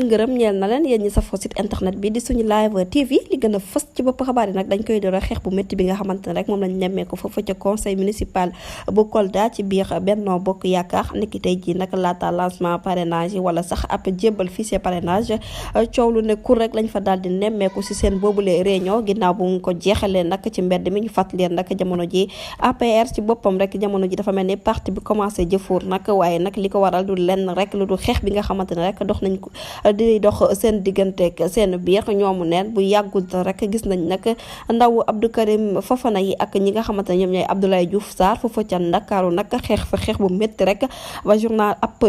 ngërëm ñeel na leen yéen ñi safoo site internet bi di suñu live TV li gën a fës ci bopp xabaar yi nag dañ koy door a xeex bu métti bi nga xamante ne rek moom lañ nemmee ko foofu ca conseil municipal bu Kolda ci biir Benno Bokk Yaakaar niki tey jii nag laata lancement parrainage yi wala sax ab jébbal fichier parrainage coow lu ne kur rek lañ fa daal di nemmeeku si seen boobule réunion ginnaaw bu ko jeexalee nag ci mbedd mi ñu fàttali leen nag jamono ji APR ci boppam rek jamono ji dafa mel ni parti bi commencé jëfuur nag waaye nag li ko waral du lenn rek lu du xeex bi nga xamante ne rek dox nañ ko di dox seen digganteeg seen biir ñoomu neen bu yàggul rek gis nañ nag ndaw Abdou Karim Fofana yi ak ñi nga xamante ne ñoom ñooy Abdoulaye Diouf Sarr foofa ca Ndakaaru nag xeex fa xeex bu métti rek ba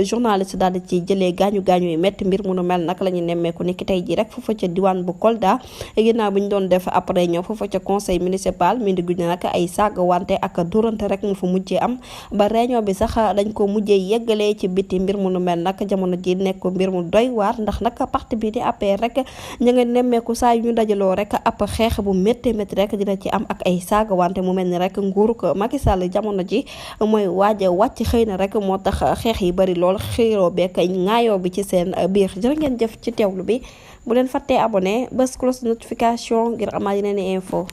journaliste daal di ci jëlee gaañu yu métti mbir mu nu mel nag la ñu nemmeeku ni ki tey ji rek foofa ca diwaan bu Kolda ginnaaw bi ñu doon def après ñëw foofa ca conseil municipal mi ndi guñ nag ay sàgg wante ak durante rek mu fa mujjee am ba réunion bi sax dañ ko mujjee yeggalee ci biti mbir mu nu mel nag jamono ji nekk mbir mu doy waar ndax nag parti bi di APR rek ñu nga nemmeeku saa yu ñu dajaloo rek ab xeex bu métti métti rek dina ci am ak ay saaga wante mu mel ni rek nguuru ko Macky Sall jamono ji mooy waaj a wàcc xëy na rek moo tax xeex yi bari lool xiiroo beek ŋaayoo bi ci seen biir jërë ngeen jëf ci teewlu bi bu leen fàttee abonné bés cloche notification ngir amaat yeneen i info